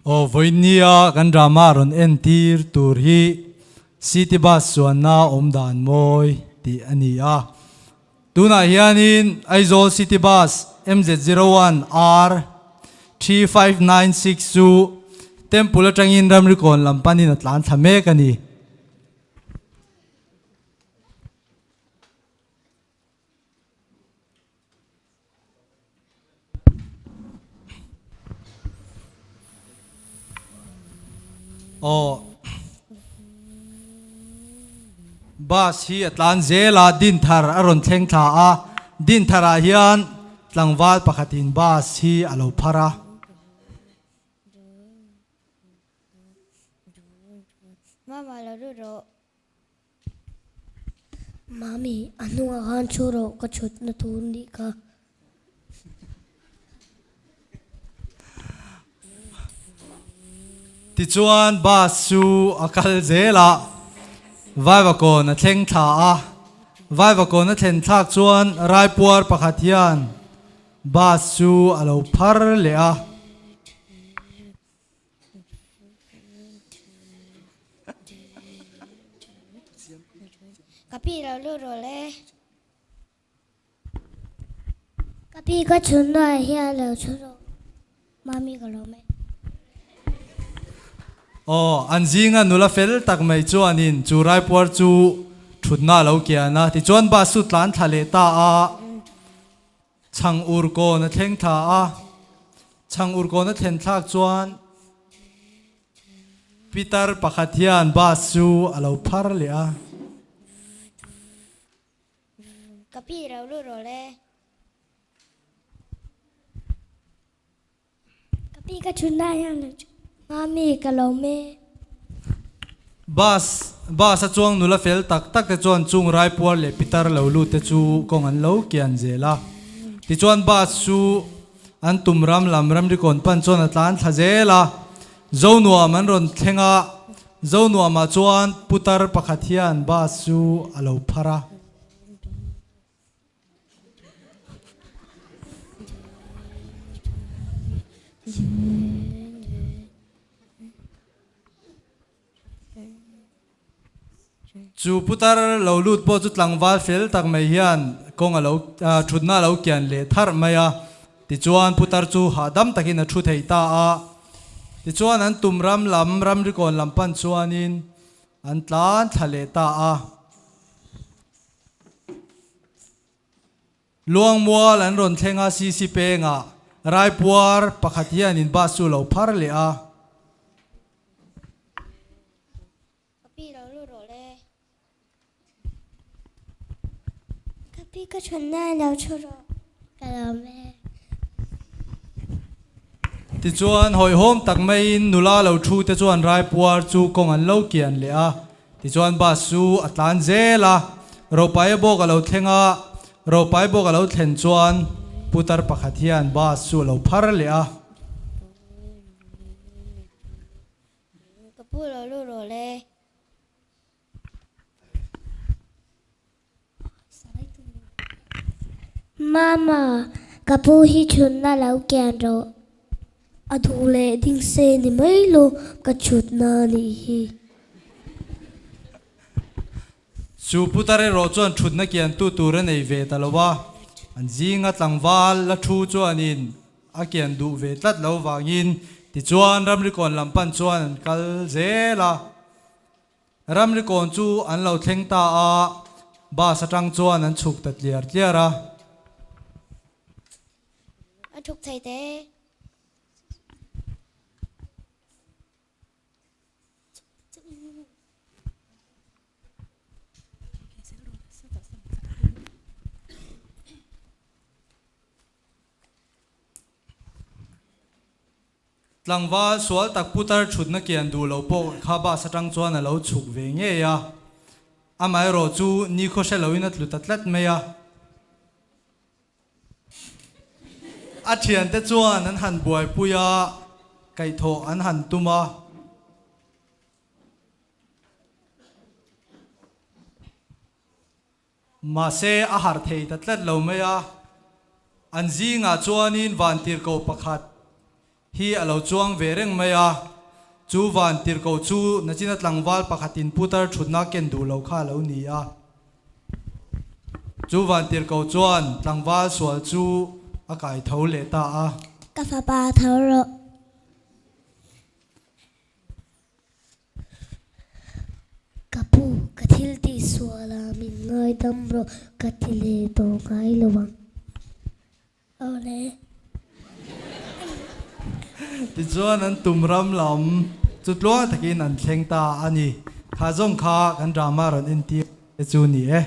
Aw vawinia kan drama rawn entir tur hi City Bus chuanna awm dan mawi tih a ni a. Tunah hianin Aizawl City Bus MZ01R 3596 chu Temple atangin ramrikawn lam panin a tlan thla mek a ni. Aw Bus hi a tlan zel a, Dinthar a rawn thleng thla a, Dintharah hian tlangval pakhatin bus hi a lo phar a. Mama lo lut rawh. Mami, a hnungah khan chhu rawh ka chhutna tur nih kha. Tichuan bus chu a kal zel a, Vaivakawn a thleng thla a. Vaivakawn a thlen thlak chuan raipuar pakhat hian bus chu a lo phar leh a. Ka pi lo lut rawh le. Ka pi ka chhunna hian lo chhu rawh. Mami ka lawm e. Aw, an zinga nula fel tak mai chuanin chu raipuar chu thutna a lo kian a, tichuan bus chu tlan thla leh ta a. Chhang ur kawn a thleng thla a, chhang ur kawn a thlen thlak chuan pitar pakhat hian bus chu a lo phar leh a. Ka pi lo lut rawh le. Ka pi ka chhun lai hian lo chu. Mami ka lo me. Bus bus a chuang nula fel tak tak te chuan chung raipuar leh pitar lo lut te chu kawng an lo kian zel a. Tichuan bus chu an tum ram lam ramrikawn pan chuan a tlan thla zel a. Zonuam an rawn thleng a, Zonuamah chuan putar pakhat hian bus chu a lo phar a. Chu putar lo lut pawh chu tlangval fel tak mai hian kawng a lo thutna a lo kian leh tharh mai a. Tichuan putar chu hahdam takin a thu thei ta a. Tichuan an tum ram lam ramrikawn lam pan chuanin an tlan thla leh ta a. Luangmual an rawn thleng a, CC pengah raipuar pakhat hianin bus chu lo phar leh a. Ka pi lo lut rawh le. Ka pi ka chhawn nan lo thu rawh. Ka lawm e. Tichuan hawihhawm tak maiin nula lo thu te chuan raipuar chu kawng an lo kian leh a. Tichuan bus chu a tlan zel a, Ropaia bawk a lo thleng a, Ropai bawk a lo thlen chuan putar pakhat hian bus chu a lo phar leh a. Ka pu lo lut rawh le. Mama, ka pu hi chhunna lo kian rawh. A duh leh ding se ni mai lo ka chhutna a nih hi. Chu putar erawh chuan thutna kiantu tur a nei ve ta lo a, an zinga tlangval la thu chuanin a kian duh ve tlat lo vangin tichuan ramrikawn lam pan chuan an kal zel a. Ramrikawn chu an lo thleng ta a, bus atang chuan an chhuk ta tliar tliar a. A thuk thei te. Tlangval sual tak putar thutna kian duh lo pawh kha bus atang chuan a lo chhuk ve ngei a, amaherawh chu nikhaw hre loin a tlu ta tlat mai a. A thiante chuan an han buaipui a, kaihthawh an han tum a. Mahse, a harh thei ta tlat lo mai a, an zingah chuanin vantirhkoh pakhat. hi a lo chuang ve reng mai a. Chu vantirhkoh chu nachina tlangval pakhatin putar thutna ken duh lo kha a lo ni a. Chu vantirhkoh chuan tlangval sual chu a kai tho leh ta a. Ka fapa tho rawh. Ka pu, ka thil tih sual ah min ngaidam rawh ka ti leh tawh ngai lo ang. Awle. Tichuan an tum ram lam chu tluang takin an thleng ta a ni. Kha zawng kha kan drama rawn entir te chu ni e.